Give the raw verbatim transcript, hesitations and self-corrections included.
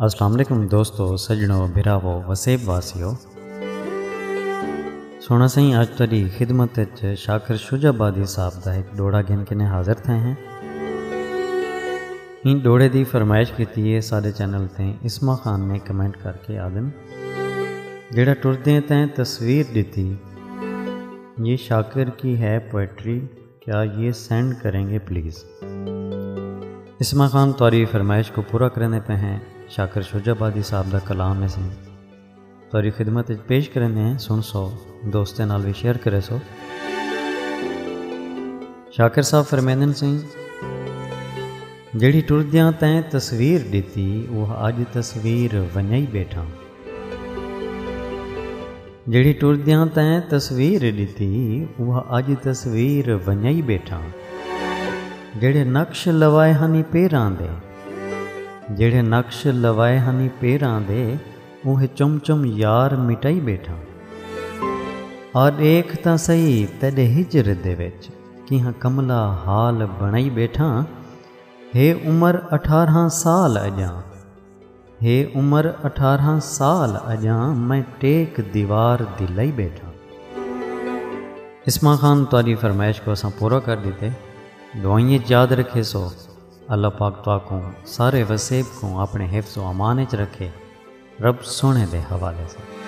السلام علیکم دوستو، سڄݨو، بھراوو، وسیب واسیو۔ سوہݨا سئیں، اڄ تہاݙی خدمت وچ شاکر شجاع آبادی صاحب دا ہک ݙوہڑا گھن کے حاضر تھئے ہیں۔ ایں ݙوہڑے دی فرمائش کیتی ہے ساݙے چینل تے اسما خان نے کمنٹ کر کے آہدن، جیڑھا ٹردیں تیں تصویر ݙتی، یہ شاکر کی ہے پوئٹری، کیا یہ سینڈ کریں گے پلیز؟ اسما خان تہاݙی فرمائش کوں پورا کریندے پئے ہیں۔ شاکر شجاع آبادی صاحب دا کلام ہے سئیں، تہاݙی خدمت وچ پیش کریندے ہیں، سݨسو، دوستیں نال وی شیئر کریسو۔ شاکر صاحب فرمیندن سئیں، جیڑھی ٹردیاں تیں تصویر ݙتی، وہ اڄ تصویر ونڄائی ٻیٹھاں۔ جیڑھی ٹردیاں تیں تصویر ݙتی، وہ اڄ تصویر ونڄائی ٻیٹھاں۔ جیڑھے نقش لوائے ہنی پیراں دے، جیڑھے نقش لوائے ہنی پیراں دے، اوہے چم چم یار مٹائی ٻیٹھاں۔ آ ݙیکھ تاں سہی تیݙے ہجر دے وچ، کیہاں کملا حال بݨائی ٻیٹھاں۔ ہے عمر اٹھارہاں سال اڄاں، ہے عمر اٹھارہاں سال اڄاں، میں ٹیک دیوار دی لئی ٻیٹھاں۔ اسما خان، تہاݙی فرمائش کوں اساں پورا کر ݙتے۔ دعائیں اچ یاد رکھیسو۔ اللہ پاک تہاکوں، سارے وسیب کوں اپݨے حفظ و امان اچ رکھے۔ رب سوہݨے دے حوالے سئیں۔